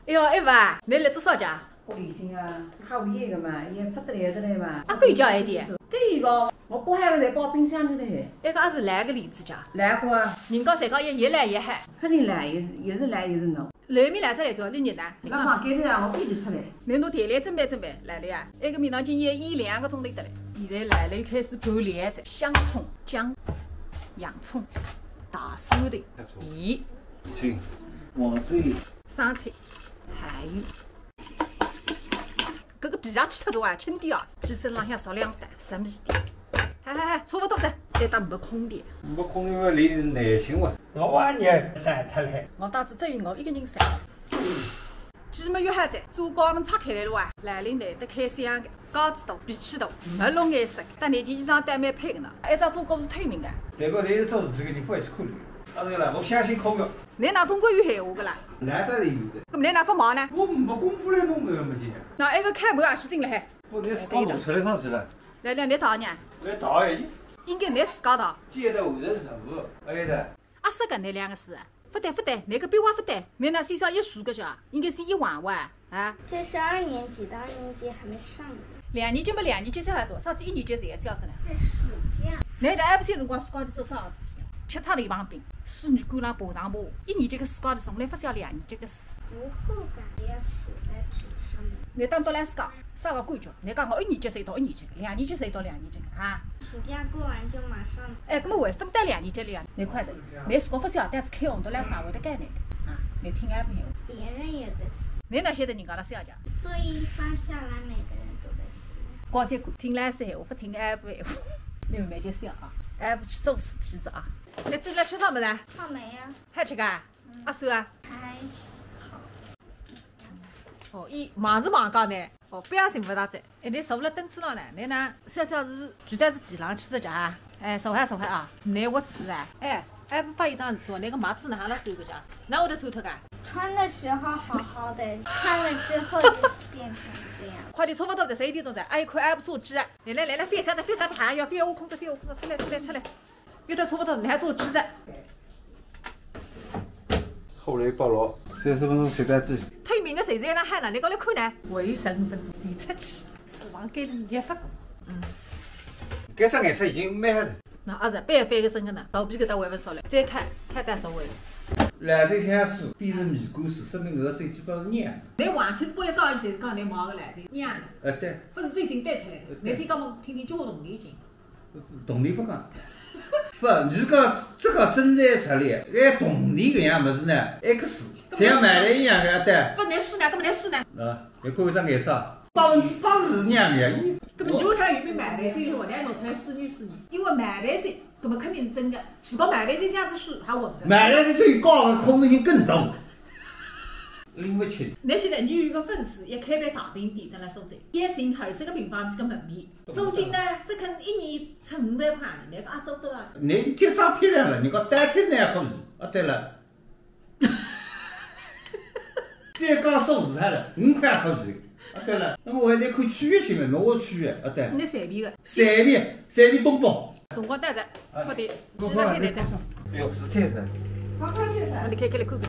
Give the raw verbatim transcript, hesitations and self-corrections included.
哎哟，哎爸，侬来做啥家？屋里向啊，客户一个嘛，也勿得来得来嘛。啊，搿叫一点。搿一个，我包好个侪包冰箱里头海。哎，搿也是来个例子家。来过啊。人家侪讲也越来越好。肯定来，也是来也是弄。来面来出来做，侬热呢？辣房间里啊，我非得出来。侬拿台来准备准备，来了呀。埃个面浪今夜一两个钟头得了。现在来了，又开始搞料子，香葱、姜、洋葱、大蒜头、盐、行，黄豆、生抽、还有 搿个皮也去脱个啊，轻点啊，鸡身浪向少两搭，省力点。嗨嗨嗨，差勿多了，一搭没空调。没空调嘛，练练耐心哇。我也热散脱了。我当时只有我一个人散。鸡么又还在，猪肝么拆开来了哇，来了难得开箱个，架子大，脾气大，没弄颜色，搭侬件衣裳搭蛮配个呢。一只猪肝是透明个。对勿对？做事体个人勿会去考虑。当然了，我相信科学。侬哪中国有闲话个啦？哪啥人有的？搿么侬哪勿忙呢？我没功夫来弄搿个物事。那埃个开门也是进来海。 不，侬自家拿出来上去了。来来，侬倒呢？来倒哎。应该侬自家倒。接待完成任务，哎的。阿是搿能两个字啊？勿对勿对，侬个笔画勿对，侬哪先生一竖个叫啊？应该是一横哇，啊？这是二年级的，二年级还没上呢。两年级嘛，两年级小孩子，上次一年级侪是要子呢。在暑假。侬辣埃不些辰光自家头做啥事体呢？吃差头一旁边，水泥管浪爬上爬，一年级个自家头从来勿晓两年级个事。读后感要写在纸上面。侬当多来自家。 啥个感觉？侬讲我一年级侪到一年级，两年级侪到两年级啊？暑假过完就马上。哎，搿么还分到两年级了呀？侬快点，侬如果勿晓得，但是开红头来上会得改侬个啊，侬听阿婆闲话。别人也在写。侬哪晓得人家辣写家？作业一发下来，每个人都在写。光是听老师闲话，勿听阿婆闲话，侬慢慢叫写啊，阿婆去做事体子啊。侬今朝吃啥物事？草莓呀。好吃个？嗯。阿酸啊？还好。哦，伊忙是忙讲呢。 哦，不要紧，勿大在。哎，侬坐辣凳子浪呢，侬呢？小小是就在是地浪去的家。哎，坐下坐下啊，侬我吃啊。哎，还勿发一张纸哦，侬个帽子哪能了收个家？哪会得抽脱个？穿的时候好好的，穿了之后就是变成这样。快点，差勿多了，十一点钟了，哎，快还勿做鸡啊！来来来来，翻啥子翻啥子，还要翻我空着，翻我空着，出来出来出来。 有点差勿多，侬还做鸡仔。后来报了，三十分钟随便寄。透明个谁在那喊了，侬过来看呢？还有十五分钟，谁出去？厨房间里热法个。嗯。搿只颜色已经蛮好了。那阿是白翻个身个呢，头皮搿搭还勿烧了，再开，开单烧回。来，这像水变成米糊水，说明搿个最基本是酿。侬往期是拨伊讲一些，讲侬买个来，这酿的。哎，对。勿是最近带出来的，对。侬先讲我听听，叫我同理心。 同理勿讲。勿，侬讲这个真材实料，哎，同理搿样物事呢，X，像买来一样个，对。勿，侬输呢，搿么侬输呢？啊，侬看搿只颜色，百分之百是一样个呀。搿么就看有没有买来这个，我来弄出来是女是女，因为买来这，搿么肯定是真个。如果买来这这样子输，还稳个。买来这最高的可能性更大。拎勿清。侬现在侬有一个粉丝，也开爿大饼店，等辣苏州，一寻二十个平方米个门面。 租金呢，只肯一年出五万块，侬讲阿租得啊？侬结账漂亮了，人家单天呢也可以。啊，对了，再讲数字好了，五块也可以。啊，对了，那么我还得看区域性了，侬个区域，啊，对。侬随便个。随便，随便东北。辰光到了，啊，快点，几十天来着。哎哟，是天神。我你开开来看看。